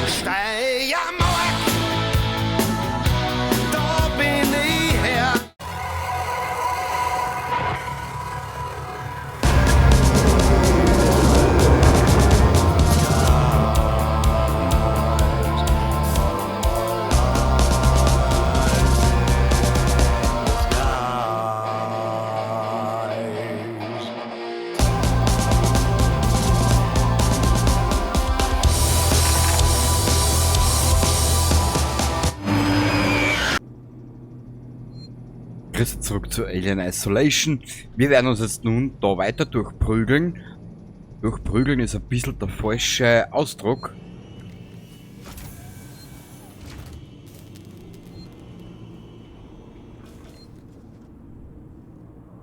Steiermark, da bin ich her. Grüße zurück zu Alien Isolation. Wir werden uns jetzt nun da weiter durchprügeln. Durchprügeln ist ein bisschen der falsche Ausdruck.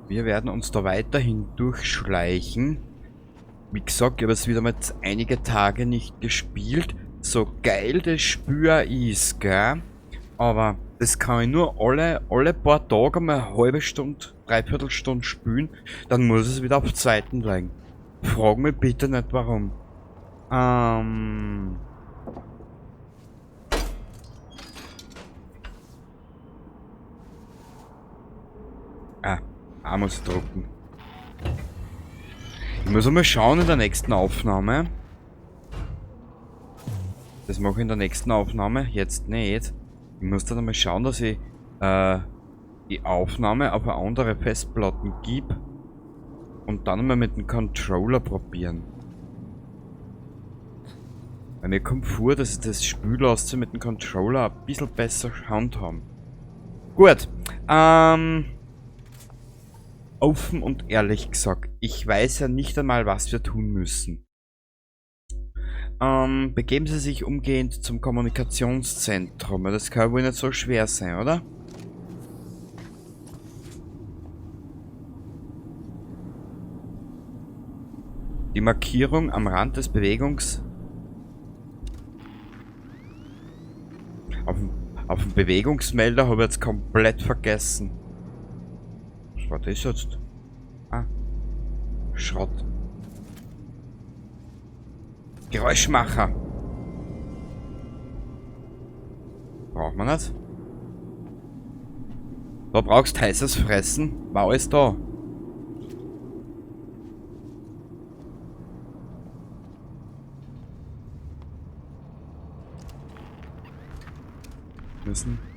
Wir werden uns da weiterhin durchschleichen. Wie gesagt, ich habe es wieder mal einige Tage nicht gespielt. So geil das Spiel ist, gell? Aber das kann ich nur alle paar Tage mal eine halbe Stunde, dreiviertel Stunde spielen. Dann muss es wieder auf Zeiten legen. Frag mich bitte nicht warum. Ah, A muss ich drucken. Ich muss einmal schauen in der nächsten Aufnahme. Das mache ich in der nächsten Aufnahme, jetzt nicht. Ich muss dann einmal schauen, dass ich die Aufnahme auf eine andere Festplatten gib und dann einmal mit dem Controller probieren. Weil mir kommt vor, dass ich das Spiel aus mit dem Controller ein bisschen besser handhaben. Gut, offen und ehrlich gesagt, ich weiß ja nicht einmal, was wir tun müssen. Begeben Sie sich umgehend zum Kommunikationszentrum. Ja, das kann wohl nicht so schwer sein, oder? Die Markierung am Rand des Bewegungs... Auf dem Bewegungsmelder habe ich jetzt komplett vergessen. Was war das jetzt? Ah. Schrott. Geräuschmacher. Braucht man das? Da brauchst du heißes Fressen. War alles da.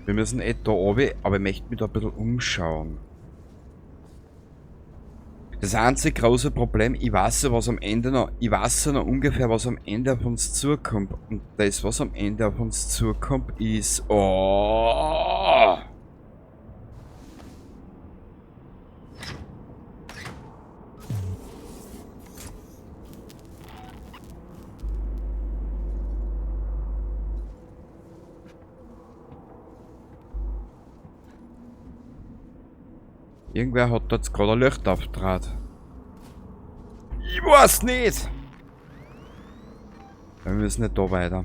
Wir müssen eh da runter, aber ich möchte mich da ein bisschen umschauen. Das einzige große Problem, ich weiß ja, was am Ende noch, ich weiß ja noch ungefähr, was am Ende auf uns zukommt. Und das, was am Ende auf uns zukommt, ist... Oh! Irgendwer hat da jetzt gerade ein Licht aufgetragen. Ich weiß nicht! Wir müssen nicht da weiter.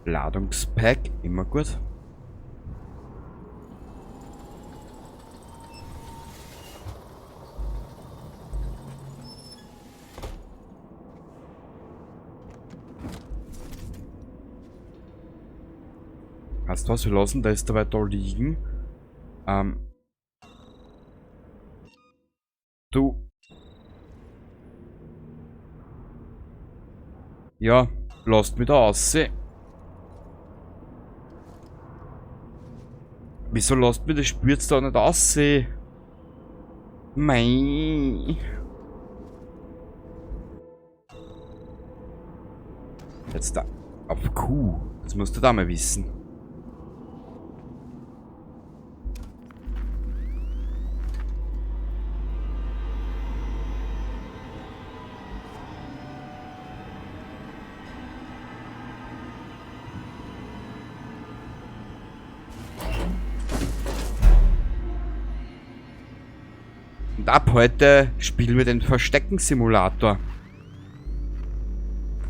Ladungspack, immer gut. Weißt du was, wir lassen das dabei da liegen. Du. Ja, lasst mich da raus. Wieso lasst mich das Spiel jetzt da nicht raus? Mei. Jetzt da. Auf Q. Das musst du da mal wissen. Und ab heute spielen wir den Verstecken-Simulator.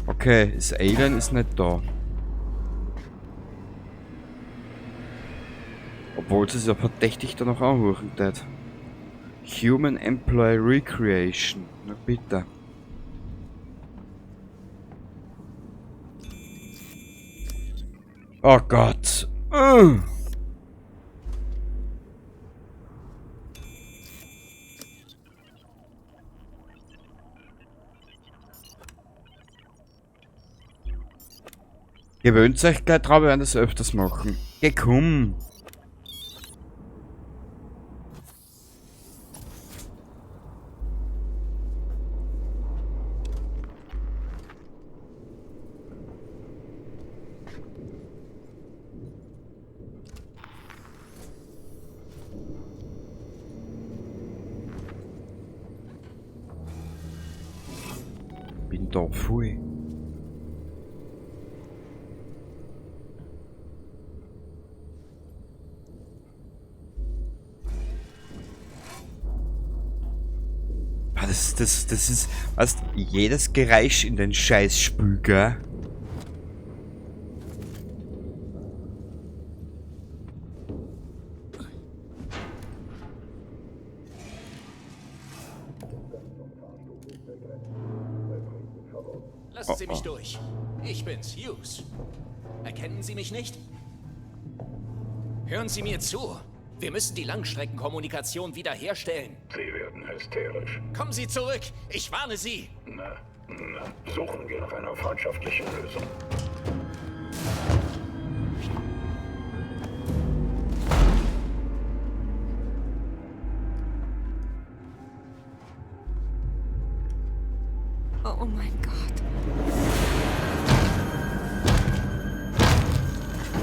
Okay, das Alien ist nicht da. Obwohl sie es ja verdächtig danach anhören tät. Human Employee Recreation. Na bitte. Oh Gott. Gewöhnt euch gleich drauf, wir werden das öfters machen. Geh, komm. Bin da voll. Das ist, weißt, jedes Geräusch in den Scheißspül, gell? Lassen Sie mich durch. Ich bin's, Hughes. Erkennen Sie mich nicht? Hören Sie mir zu. Wir müssen die Langstreckenkommunikation wiederherstellen. Sie werden hysterisch. Kommen Sie zurück! Ich warne Sie! Na, na, suchen wir nach einer freundschaftlichen Lösung. Oh mein Gott.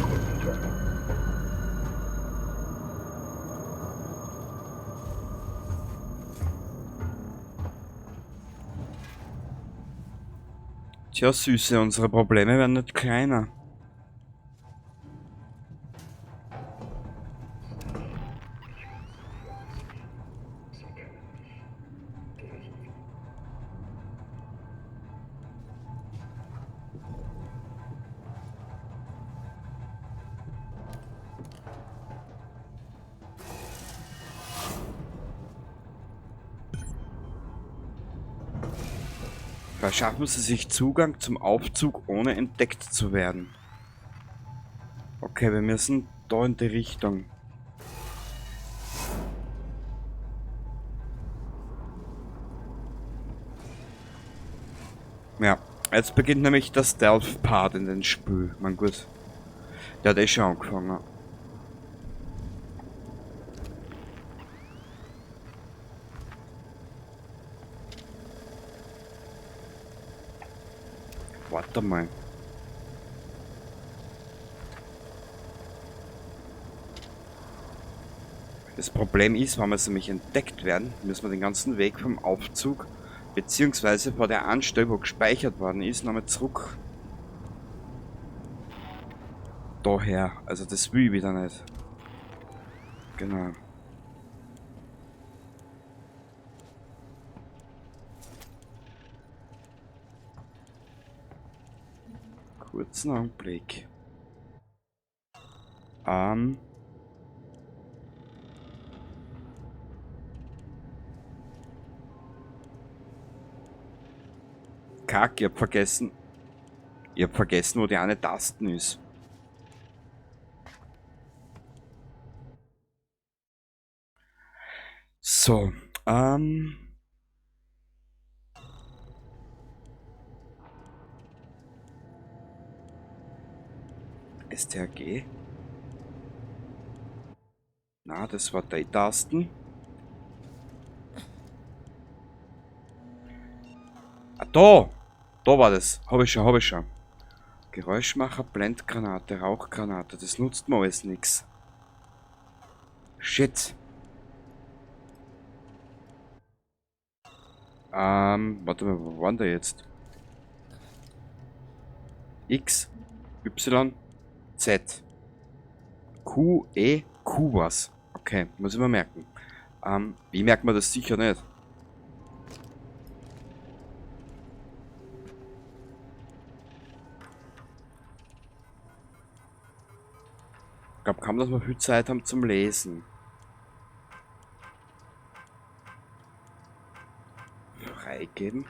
Guten Tag. Tja, Süße, unsere Probleme werden nicht kleiner. Verschaffen Sie sich Zugang zum Aufzug, ohne entdeckt zu werden. Okay, wir müssen da in die Richtung. Ja, jetzt beginnt nämlich der Stealth-Part in den Spiel. Man gut. Der hat eh schon angefangen. Warte mal. Das Problem ist, wenn wir nämlich entdeckt werden, müssen wir den ganzen Weg vom Aufzug beziehungsweise vor der Anstelle, wo gespeichert worden ist, nochmal zurück. Daher. Also das will ich wieder nicht. Genau. Kurzen Augenblick. Kack, ich hab vergessen. Ich hab vergessen, wo die eine Tasten ist. So, STRG. Na, das war die Tasten. Ah, da! Da war das. Hab ich schon, hab ich schon. Geräuschmacher, Blendgranate, Rauchgranate. Das nutzt mir alles nix. Shit. Warte mal, wo waren der jetzt? X, Y, Z. Q, E, Q was. Okay, muss ich mir merken. Wie merkt man das sicher nicht? Ich glaub, glaube kaum, dass wir viel Zeit haben zum Lesen. Freigeben.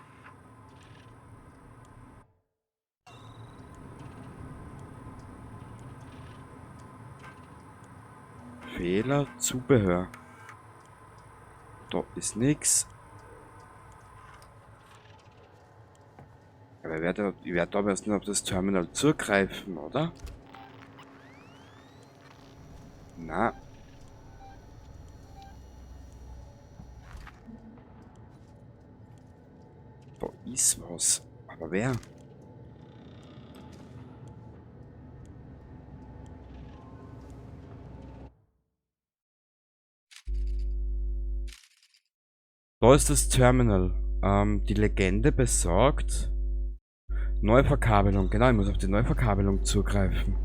Fehler, Zubehör. Da ist nix. Aber ich werde aber erst nicht auf das Terminal zugreifen, oder? Na. Da ist was. Aber wer? Da ist das Terminal. Die Legende besagt... Neuverkabelung, genau, ich muss auf die Neuverkabelung zugreifen.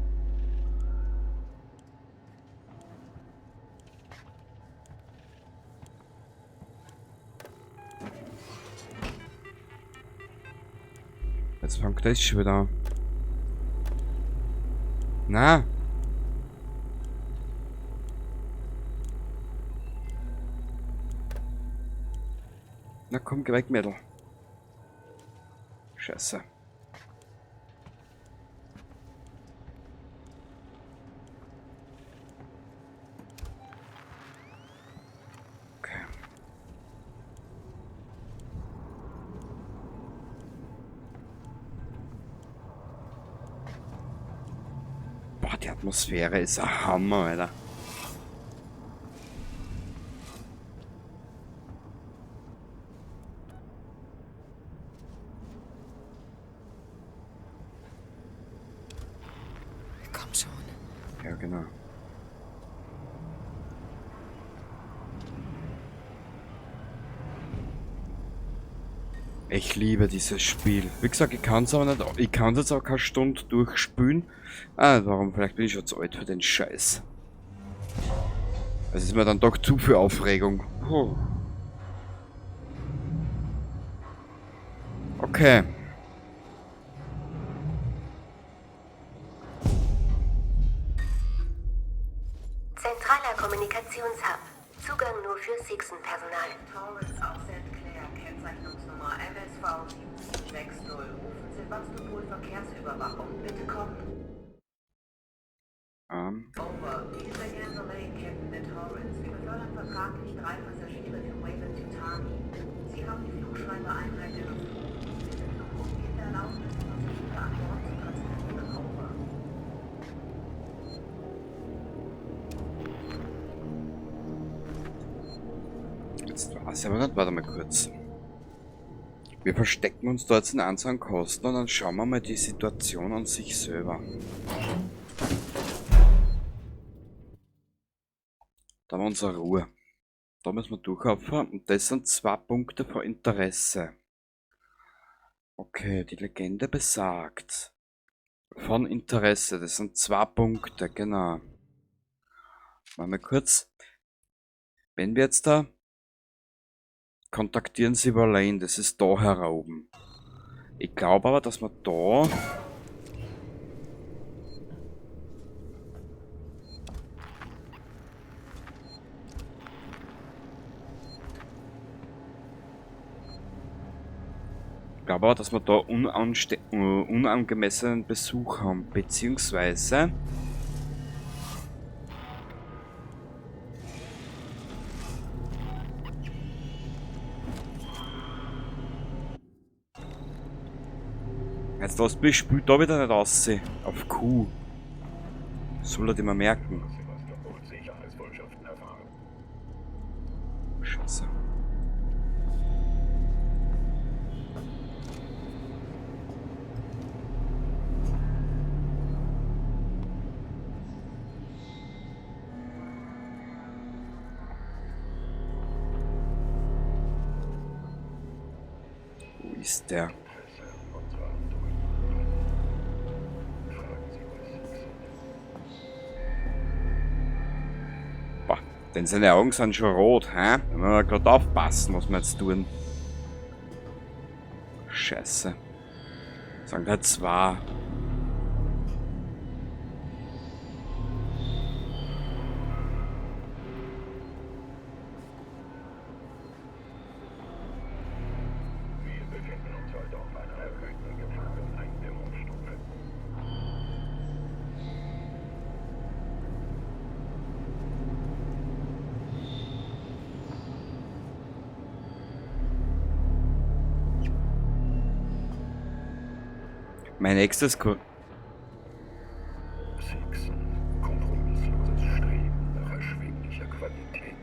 Jetzt fängt das schon wieder an. Na! Na komm, geh weg, Mädel. Scheiße. Okay. Boah, die Atmosphäre ist ein Hammer, Alter. Komm schon. Ja, genau. Ich liebe dieses Spiel. Wie gesagt, ich kann's aber nicht, ich kann's jetzt auch keine Stunde durchspülen. Ah, warum? Vielleicht bin ich schon zu alt für den Scheiß. Es ist mir dann doch zu viel Aufregung. Puh. Okay. Zentraler Kommunikationshub. Zugang nur für Seegson-Personal. Torrens aus St. Clair, Kennzeichnungsnummer MSV 7760. Rufen Sevastopol Verkehrsüberwachung. Bitte kommen. Over. Hier ist Diana Lane, Captain der Torrens. Wir befördern vertraglich 3 Passagiere für Wayland Yutani. Sie haben die Flugschreibereinheit der Luftwaffe. Wir bitten um umgehende Erlaubnis, die Passagiere an Bord zu transportieren. Over. Jetzt weiß ich aber nicht, warte mal kurz. Wir verstecken uns da jetzt in unseren Kosten und dann schauen wir mal die Situation an sich selber. Da haben wir unsere Ruhe. Da müssen wir durchhopfen und das sind 2 Punkte von Interesse. Okay, die Legende besagt. Von Interesse, das sind 2 Punkte, genau. Machen wir kurz. Wenn wir jetzt da... Kontaktieren Sie Verlaine, das ist da heroben. Ich glaube aber, dass wir da... Ich glaube aber, dass wir da unangemessenen Besuch haben, beziehungsweise... Jetzt lass mich Spiel da wieder nicht aussehen. Auf Q. Soll er dir mal merken. Scheiße. Wo ist der? Boah, denn seine Augen sind schon rot, hä? Da müssen wir grad aufpassen, was wir jetzt tun. Scheiße. Sagen gleich 2. Mein nächstes Ko Sixen, kompromissloses Streben nach erschwinglicher Qualität.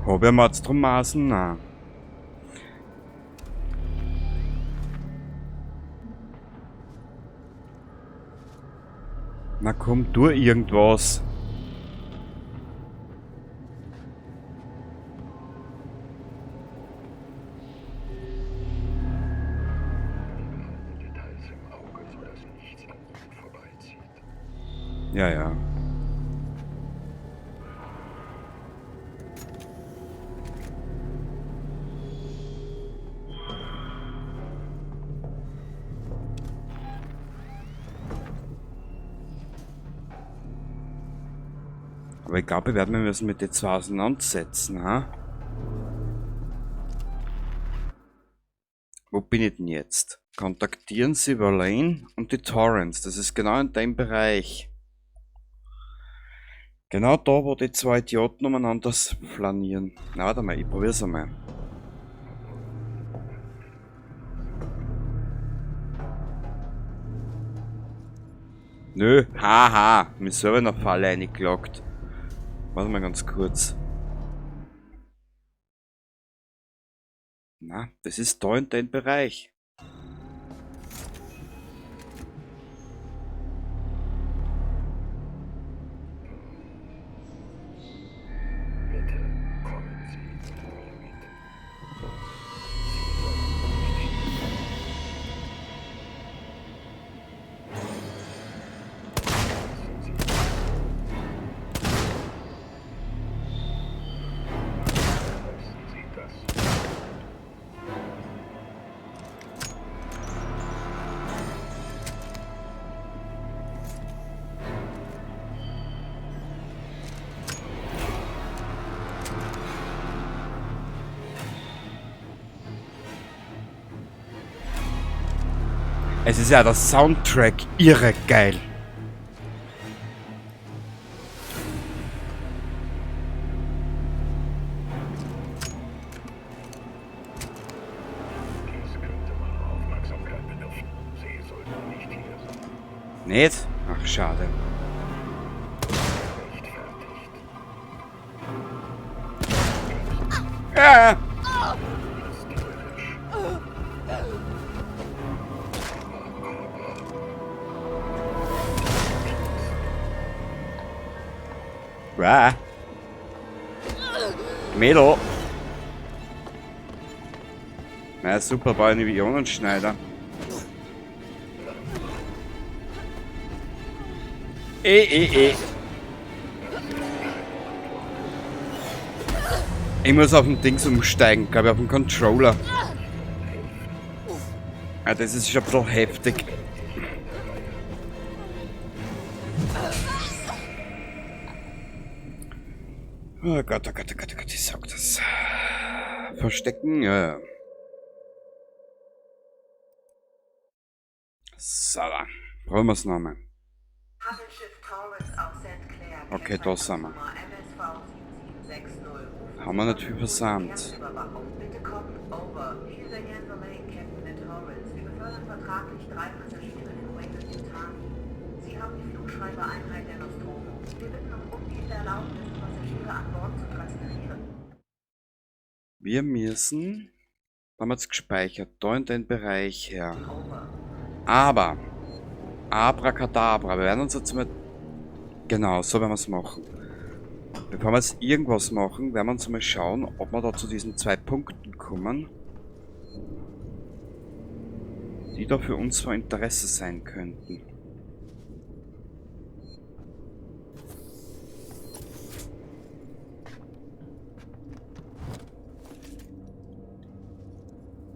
Hab ich mir jetzt drum maßen? Nein. Na komm, tu irgendwas. Behalten Details im Auge, sodass nichts an ihnen vorbeizieht. Ja, ja. Aber ich glaube, wir werden müssen mit den zwei auseinandersetzen, ha? Wo bin ich denn jetzt? Kontaktieren Sie Verlaine und die Torrens. Das ist genau in dem Bereich. Genau da, wo die zwei Idioten umeinander flanieren. Na, warte mal, ich probier's einmal. Nö, haha, mir selber in der Falle reingeloggt. Warte mal ganz kurz. Na, das ist da in dem Bereich. Bitte kommen Sie mit mir mit. Sie sollten nicht hier sein. Lassen Sie Lassen Sie das. Es ist ja der Soundtrack irre geil. Dies könnte meiner Aufmerksamkeit bedürfen. Sie sollten nicht hier sein. Nicht? Ach, schade. Rechtfertigt. Ah! Hysterisch. Wah. Mädel. Na super, war ein Ionenschneider. Ich muss auf den Dings umsteigen, glaube ich, auf den Controller. Ah, das ist schon ein bisschen heftig. Oh Gott, oh Gott, oh Gott, oh Gott, ich sag das. Verstecken, ja, ja. So, brauchen wir's nochmal. Handelsschiff Torrens aus St. Clair. Okay, da sind wir. Nummer MSV 7760. Haben wir nicht viel versäumt. Verkehrsüberwachung. Bitte kommen. Over. Hier Diane Verlaine, Captain der Torrens. Wir befördern vertraglich 3 Passagiere in Weyland-Yutani. Sie haben die Flugschreibereinheit der Nostromo. Wir bitten um umgehende Erlaubnis, die Passagiere an Bord zu transferieren. Wir müssen, haben wir jetzt gespeichert, da in den Bereich her. Over. Aber, Abracadabra, wir werden uns jetzt mal, genau, so werden wir's machen. Bevor wir jetzt irgendwas machen, werden wir uns mal schauen, ob wir da zu diesen 2 Punkten kommen, die da für uns von Interesse sein könnten.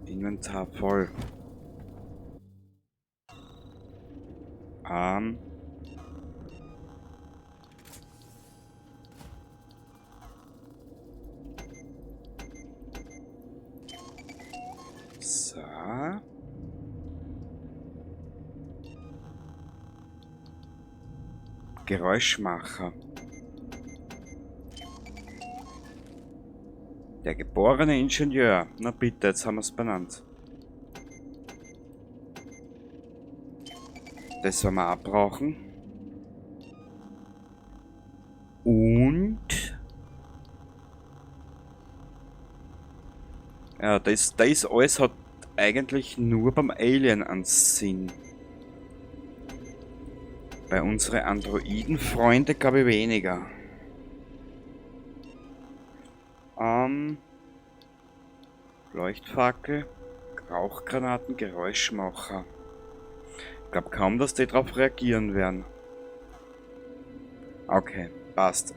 Inventar voll. So. Geräuschmacher. Der geborene Ingenieur. Na bitte, jetzt haben wir's benannt. Das werden wir auch brauchen. Und... Ja, das alles hat eigentlich nur beim Alien einen Sinn. Bei unseren Androiden-Freunde glaube ich weniger. Leuchtfackel, Rauchgranaten, Geräuschmacher. Ich glaube kaum, dass die darauf reagieren werden. Okay, passt.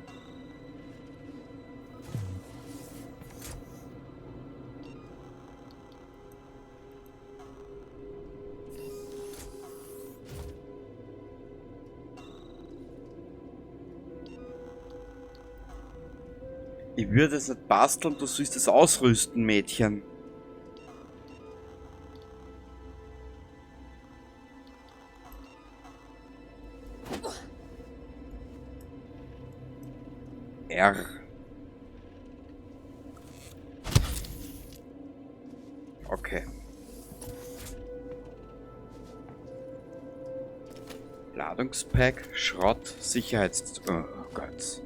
Ich würde es nicht basteln, du sollst es ausrüsten, Mädchen. R. Okay. Ladungspack, Schrott, Sicherheits... Oh Gott.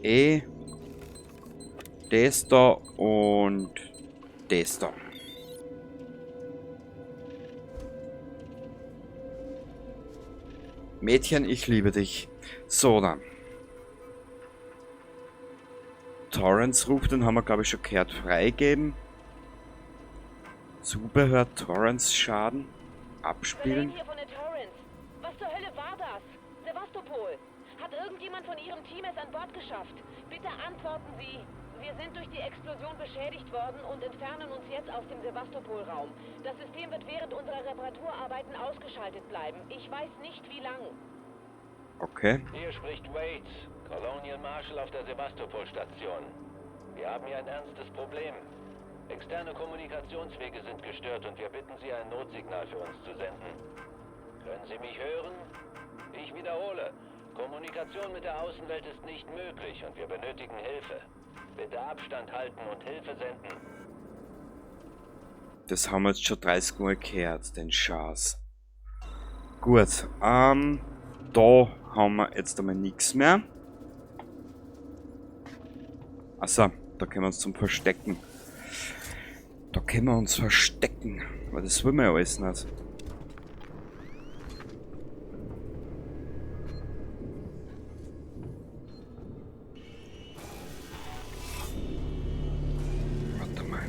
E. Das da und das da. Mädchen, ich liebe dich. So, dann. Torrance ruft, den haben wir, glaube ich, schon gehört. Freigeben. Zubehör, Torrance Schaden. Abspielen. Hier von der Torrance. Was zur Hölle war das? Sevastopol. Hat irgendjemand von Ihrem Team es an Bord geschafft? Bitte antworten Sie. Wir sind durch die Explosion beschädigt worden und entfernen uns jetzt aus dem Sevastopol-Raum. Das System wird während unserer Reparaturarbeiten ausgeschaltet bleiben. Ich weiß nicht, wie lang. Okay. Hier spricht Waits, Colonial Marshal auf der Sevastopol-Station. Wir haben hier ein ernstes Problem. Externe Kommunikationswege sind gestört und wir bitten Sie, ein Notsignal für uns zu senden. Können Sie mich hören? Ich wiederhole. Kommunikation mit der Außenwelt ist nicht möglich und wir benötigen Hilfe. Bitte Abstand halten und Hilfe senden. Das haben wir jetzt schon 30 Mal gehört, den Schatz. Gut, da haben wir jetzt einmal nichts mehr. Achso, da können wir uns zum Verstecken. Da können wir uns verstecken, weil das wollen wir ja alles nicht. Warte mal.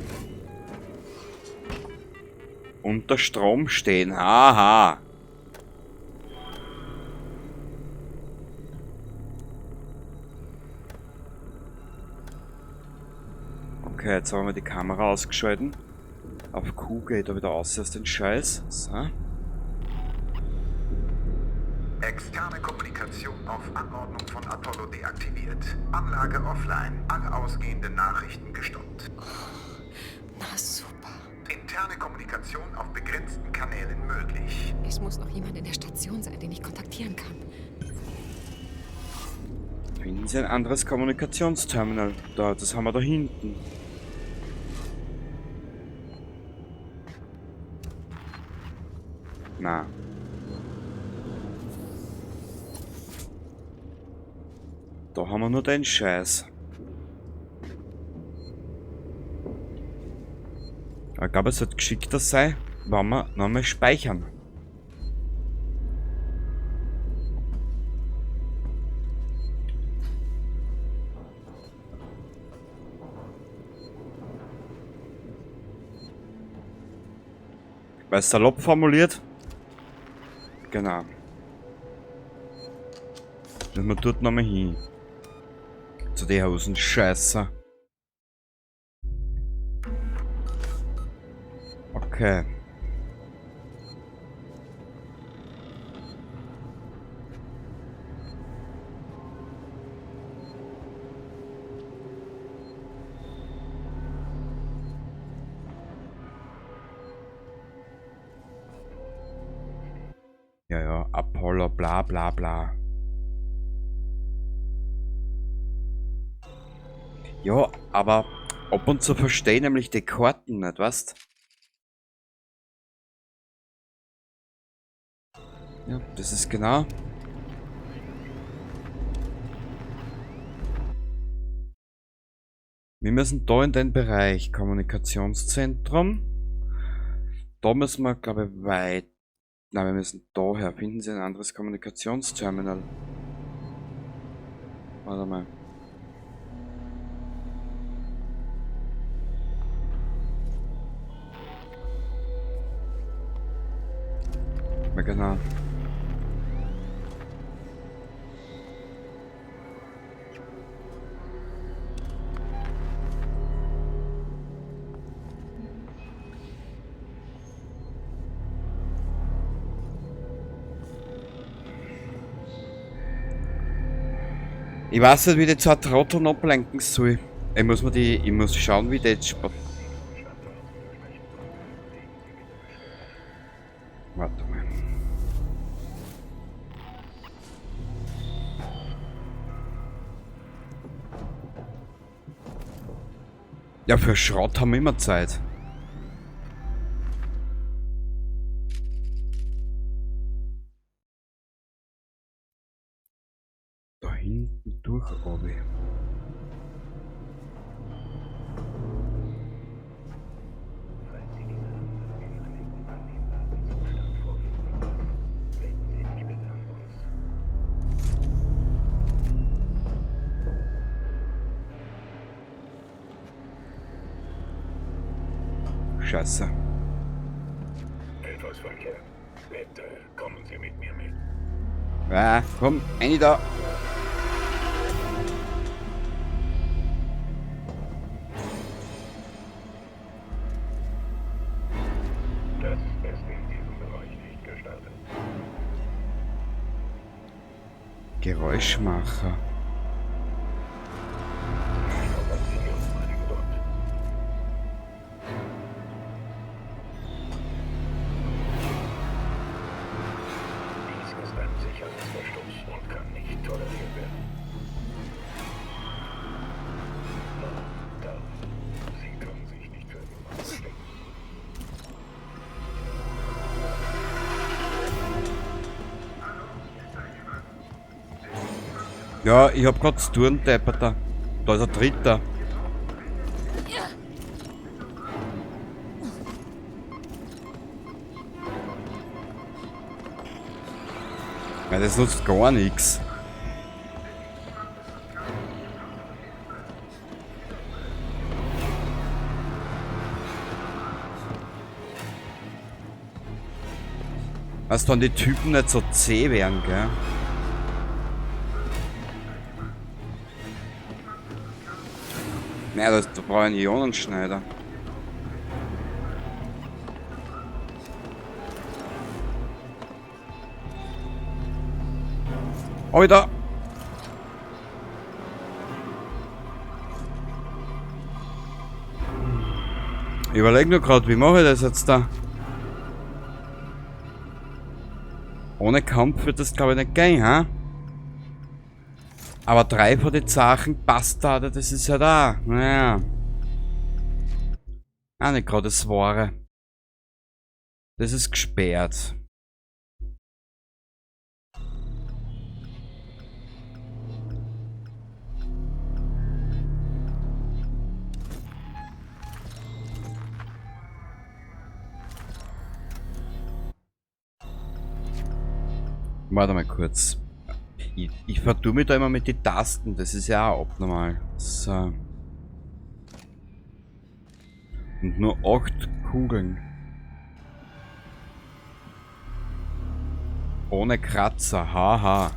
Unter Strom stehen, haha. Okay, jetzt haben wir die Kamera ausgeschalten. Auf Q geht er wieder aus aus den Scheiß. So. Externe Kommunikation auf Anordnung von Apollo deaktiviert. Anlage offline. Alle ausgehenden Nachrichten gestoppt. Oh, na super. Interne Kommunikation auf begrenzten Kanälen möglich. Es muss noch jemand in der Station sein, den ich kontaktieren kann. Finden Sie ein anderes Kommunikationsterminal? Da, das haben wir da hinten. Na. Da haben wir nur den Scheiß. Ich glaube, es wird geschickter sein, wenn wir nochmal speichern. Weil es salopp formuliert. Genau. Müssen wir dort nochmal hin. Zu der Hosen Scheiße. Okay. Ja, ja, Apollo, bla bla bla. Ja, aber ab und zu verstehe ich nämlich die Karten nicht, weißt? Ja, das ist genau. Wir müssen da in den Bereich Kommunikationszentrum. Da müssen wir, glaube ich, weit. Nein, wir müssen daher. Finden Sie ein anderes Kommunikationsterminal. Warte mal. Ja, genau. Ich weiß nicht, wie die zwei Trotteln ablenken soll. Ich muss schauen, wie die jetzt Warte mal. Ja, für Schrott haben wir immer Zeit. Da hinten durch, Obi. Falls Sie diese Anlage in einem unannehmbaren Zustand vorfinden, wenden Sie sich bitte an uns. Scheiße. Etwas verkehrt. Bitte kommen Sie mit mir mit. Ah, komm, rein da. Das ist in diesem Bereich nicht gestattet. Geräuschmacher. Strapazieren, mein Gott. Dies ist ein Sicherheitsverstoß und kann nicht toleriert werden. Na, da. Sie können sich nicht für immer verstecken. Ja, ich hab grad zu tun, Deppert da. Da ist ein Dritter. Ja, das nutzt gar nichts. Was dann die Typen nicht so zäh wären, gell? Naja, da brauche ich einen Ionenschneider. Alter! Ich überleg nur grad, wie mache ich das jetzt da? Ohne Kampf wird das, glaub ich, nicht gehen, ha? Aber 3 von den Sachen passt da, das ist ja da. Naja. Auch nicht grad das Wahre. Das ist gesperrt. Warte mal kurz. Ich vertue mich da immer mit den Tasten, das ist ja auch abnormal. So. Und nur 8 Kugeln. Ohne Kratzer, haha.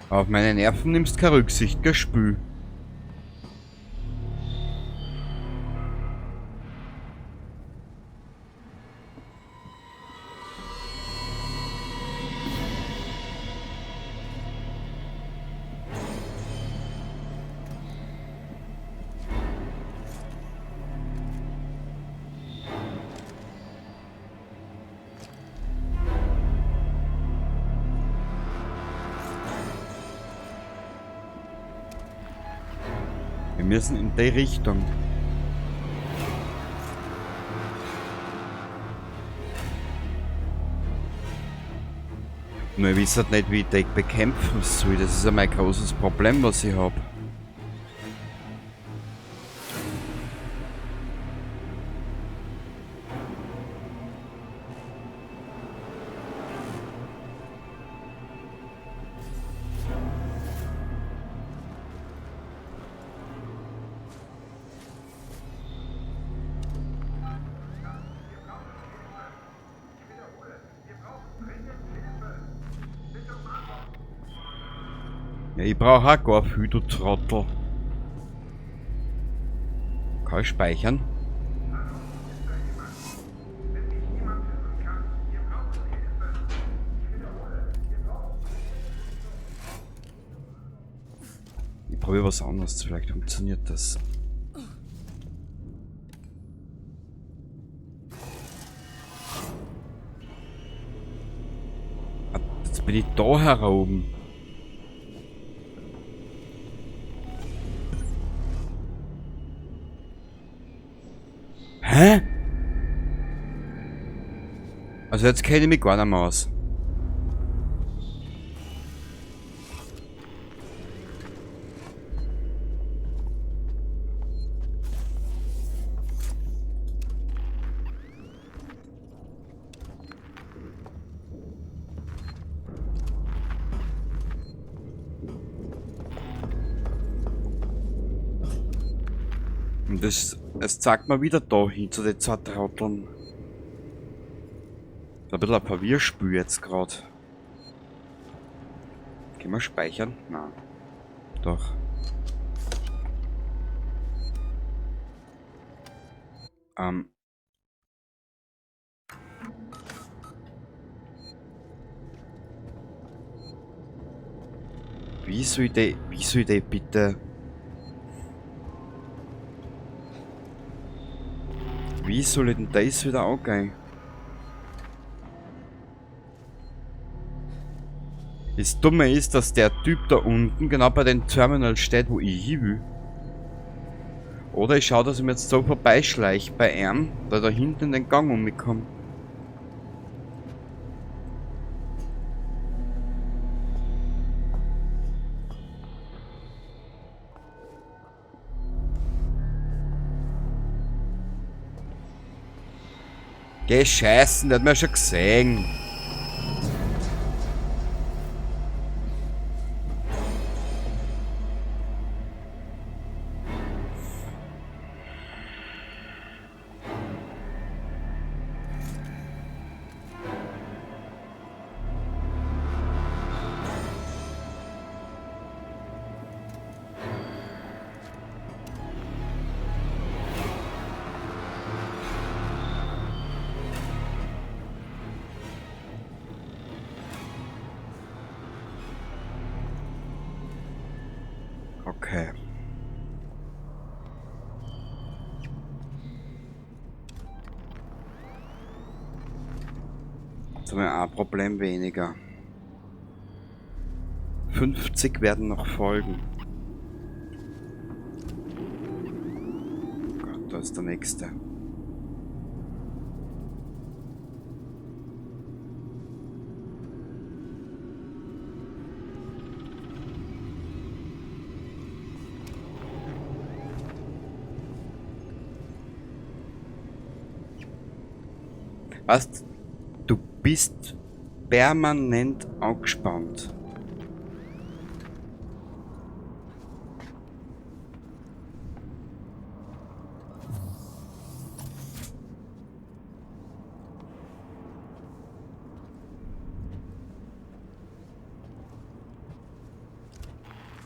Auf meine Nerven nimmst keine Rücksicht, gell, Spül. Wir müssen in die Richtung. Nur ich weiß halt nicht, wie ich die bekämpfen soll. Das ist ja mein großes Problem, was ich habe. Ja, ich brauche auch gar viel, du Trottel. Kann ich speichern? Ich probiere was anderes, vielleicht funktioniert das. Ah, jetzt bin ich da heroben. Hä? Also jetzt kenne ich mich gar nicht mehr aus. Und das, es zeigt mir wieder da hin zu den zwei Trotteln. Ein bisschen ein Verwirrspiel jetzt gerade. Können wir speichern? Nein. Doch. Wie soll ich die bitte... Wie soll ich denn das wieder angehen? Das Dumme ist, dass der Typ da unten genau bei dem Terminal steht, wo ich hin will. Oder ich schaue, dass ich mir jetzt so vorbeischleiche bei ihm, da da hinten in den Gang umkomme. Geh scheißen, der hat mir schon gesehen. Okay. Jetzt haben wir ein Problem weniger. 50 werden noch folgen. Oh Gott, da ist der nächste. Weißt, du bist permanent angespannt.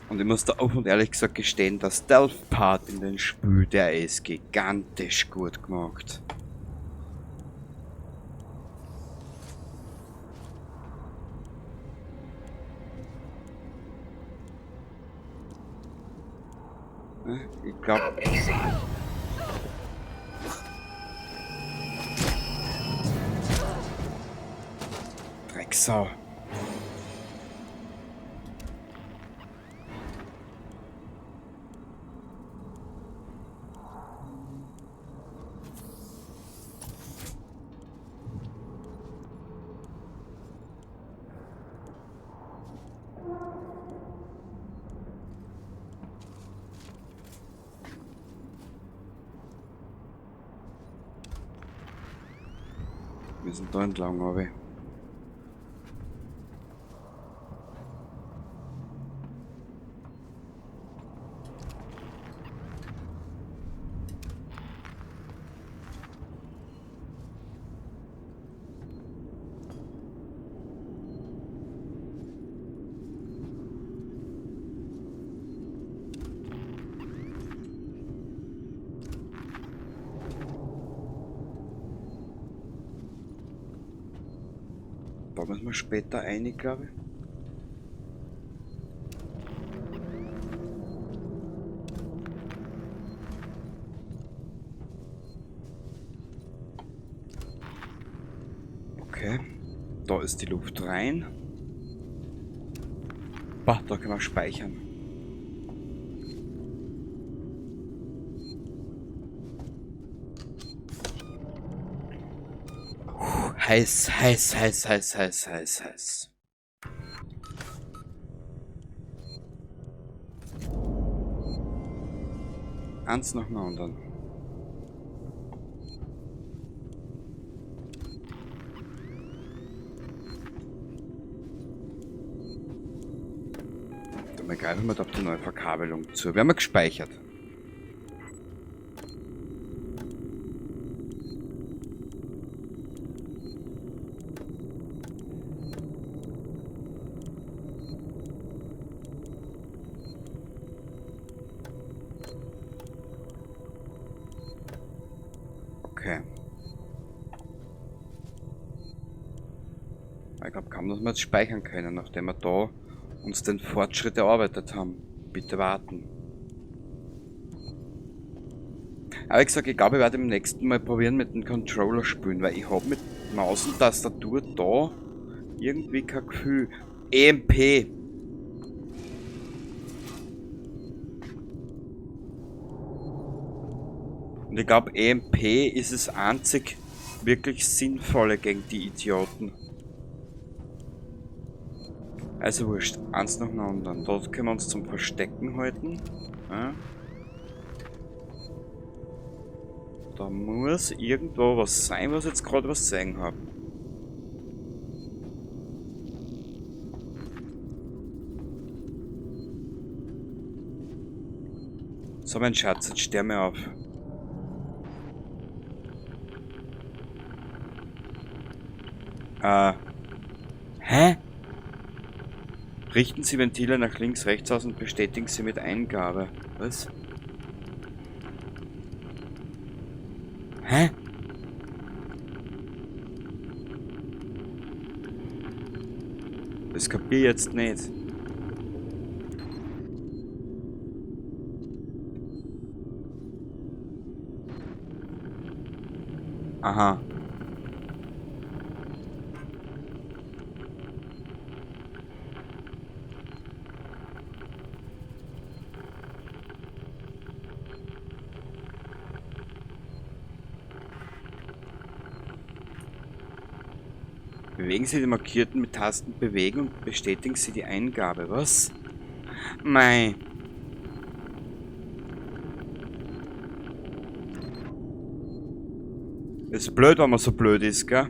Und ich muss da offen und ehrlich gesagt gestehen, der Stealth-Part in dem Spiel, der ist gigantisch gut gemacht. Ich glaub... Drecksau. Wir sind da entlang, aber. Da müssen wir später rein, glaube ich. Okay, da ist die Luft rein. Bah, da können wir speichern. Heiß, heiß, heiß, heiß, heiß, heiß, heiß. Eins nach dem anderen. Dann greifen wir da auf die neue Verkabelung zu. Wir haben ja gespeichert. Okay. Ich glaube kaum, dass wir jetzt speichern können, nachdem wir da uns den Fortschritt erarbeitet haben. Bitte warten. Aber ich gesagt, ich glaube, ich werde beim nächsten Mal probieren mit dem Controller spielen, weil ich habe mit Maus und Tastatur da irgendwie kein Gefühl. EMP! Und ich glaube, EMP ist das einzig wirklich Sinnvolle gegen die Idioten. Also wurscht, eins nach dem anderen. Dort können wir uns zum Verstecken halten. Ja. Da muss irgendwo was sein, was ich jetzt gerade was sehen hab. So, mein Schatz, jetzt steh mir auf. Hä? Richten Sie Ventile nach links, rechts aus und bestätigen Sie mit Eingabe. Was? Hä? Das kapier ich jetzt nicht. Aha. Bewegen Sie die markierten mit Tasten bewegen und bestätigen Sie die Eingabe. Was? Mei. Ist blöd, wenn man so blöd ist, gell?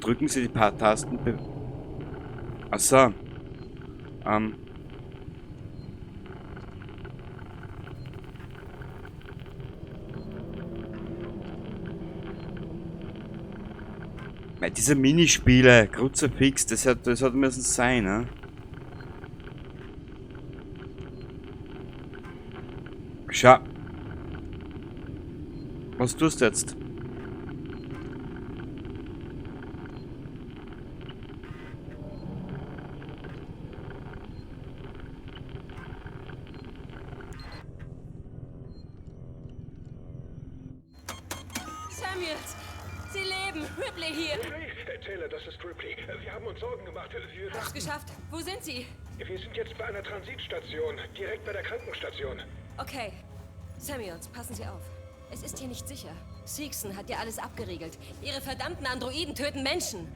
Drücken Sie die paar Tasten Achso. Mei, diese Minispiele, Kruzifix, das hat müssen sein, ne? Schau. Was tust du jetzt? Samuels! Sie leben! Ripley hier! Ripley? Taylor, das ist Ripley. Wir haben uns Sorgen gemacht. Wir Hab's geschafft. Wo sind Sie? Wir sind jetzt bei einer Transitstation, direkt bei der Krankenstation. Okay. Samuels, passen Sie auf. Es ist hier nicht sicher. Seegson hat ja alles abgeriegelt. Ihre verdammten Androiden töten Menschen.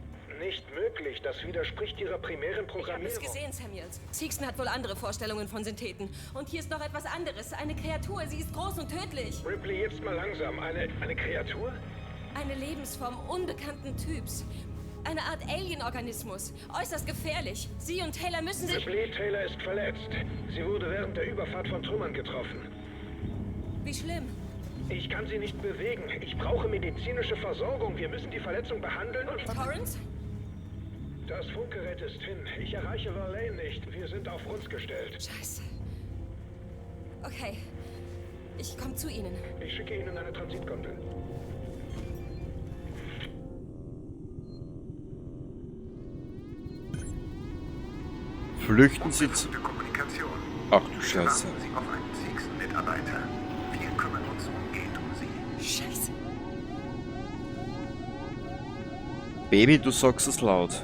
Nicht möglich. Das widerspricht Ihrer primären Ich habe Programmierung. es gesehen, Samuels. Seegson hat wohl andere Vorstellungen von Syntheten. Und hier ist noch etwas anderes. Eine Kreatur. Sie ist groß und tödlich. Ripley, jetzt mal langsam. Eine Kreatur? Eine Lebensform unbekannten Typs. Eine Art Alien-Organismus. Äußerst gefährlich. Sie und Taylor müssen sich... Ripley, Taylor ist verletzt. Sie wurde während der Überfahrt von Trümmern getroffen. Wie schlimm. Ich kann sie nicht bewegen. Ich brauche medizinische Versorgung. Wir müssen die Verletzung behandeln und... Torrance? Das Funkgerät ist hin. Ich erreiche Verlaine nicht. Wir sind auf uns gestellt. Scheiße. Okay. Ich komme zu Ihnen. Ich schicke Ihnen eine Transitgondel. Flüchten Sie zu... Kommunikation. Ach du Scheiße. Warten Sie auf einen Seegson-Mitarbeiter. Wir kümmern uns umgehend um Sie. Scheiße. Baby, du sagst es laut.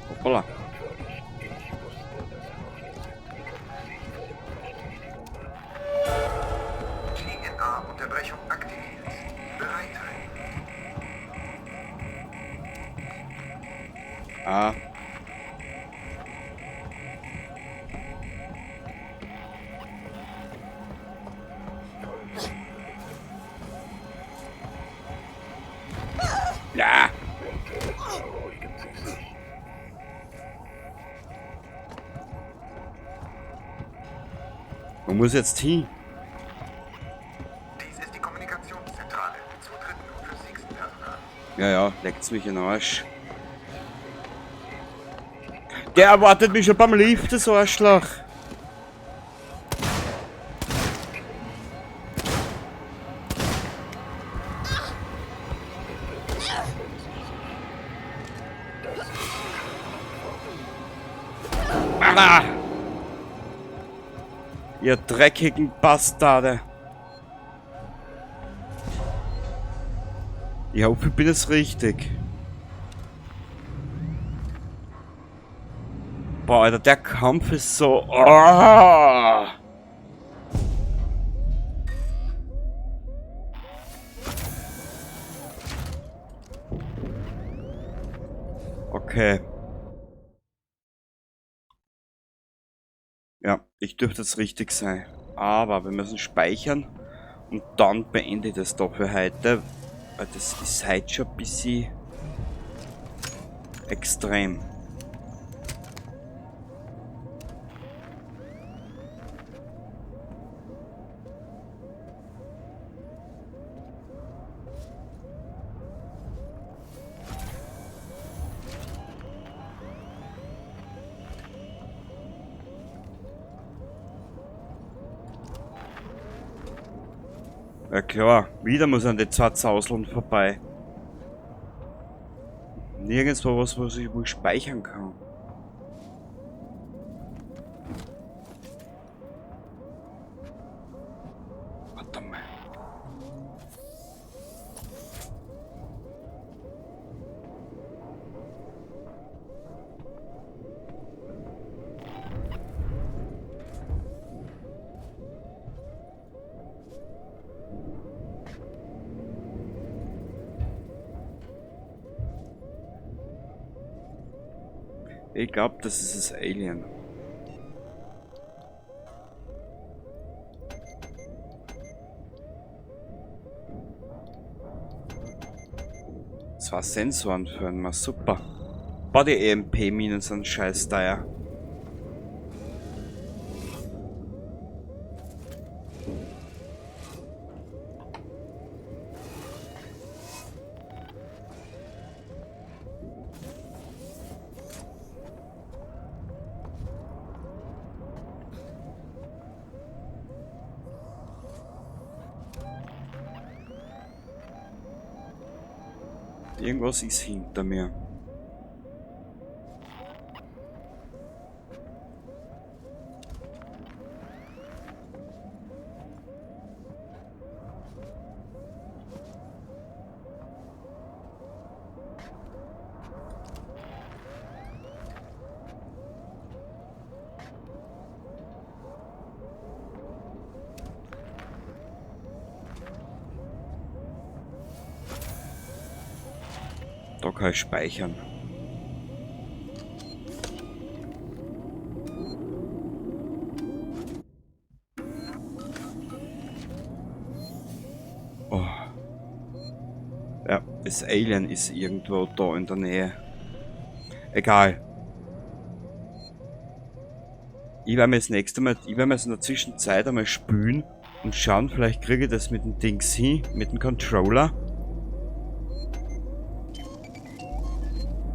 Hoppala. GNA-Unterbrechung aktiviert. Bereithalten. Ah. Ja. Wo muss jetzt hin? Dies ist die Kommunikationszentrale. Zutritt nur für Seegson-Personal. Ja, ja, leckt's mich in den Arsch. Der erwartet mich schon beim Lift, das Arschloch. Ah! Ihr dreckigen Bastarde. Ich hoffe, ich bin jetzt richtig. Boah, Alter, der Kampf ist so... Oh! Okay. Ja, ich dürfte jetzt richtig sein. Aber wir müssen speichern. Und dann beende ich das doch für heute. Weil das ist heute schon ein bisschen extrem. Ja klar, wieder muss an die zwei Zauseln vorbei. Nirgendwo was, wo ich speichern kann. Warte mal. Ich glaub, das ist das Alien. Zwei Sensoren führen wir, super. Boah, die E M P-Minen sind scheiß teuer. Irgendwas ist hinter mir. Da kann ich speichern. Oh. Ja, das Alien ist irgendwo da in der Nähe. Egal. Ich werde mir das nächste Mal, ich werde mir das in der Zwischenzeit einmal spülen und schauen, vielleicht kriege ich das mit dem Dings hin, mit dem Controller.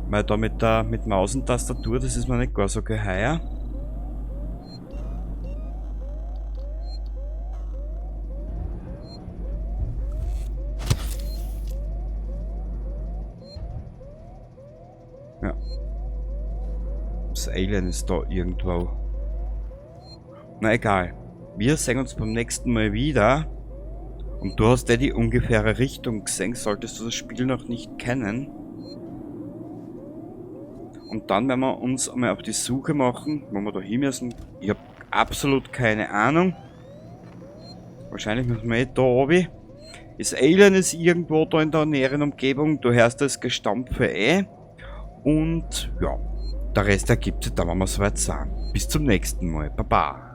Weil da mit Maus und Tastatur, das ist mir nicht gar so geheuer. Ja. Das Alien ist da irgendwo. Na egal. Wir sehen uns beim nächsten Mal wieder. Und du hast ja die ungefähre Richtung gesehen, solltest du das Spiel noch nicht kennen. Und dann werden wir uns einmal auf die Suche machen, wo wir da hin müssen. Ich hab absolut keine Ahnung. Wahrscheinlich müssen wir eh da runter. Das Alien ist irgendwo da in der näheren Umgebung. Du hörst das Gestampfe eh. Und ja, der Rest ergibt sich dann, wenn wir soweit sind. Bis zum nächsten Mal. Baba.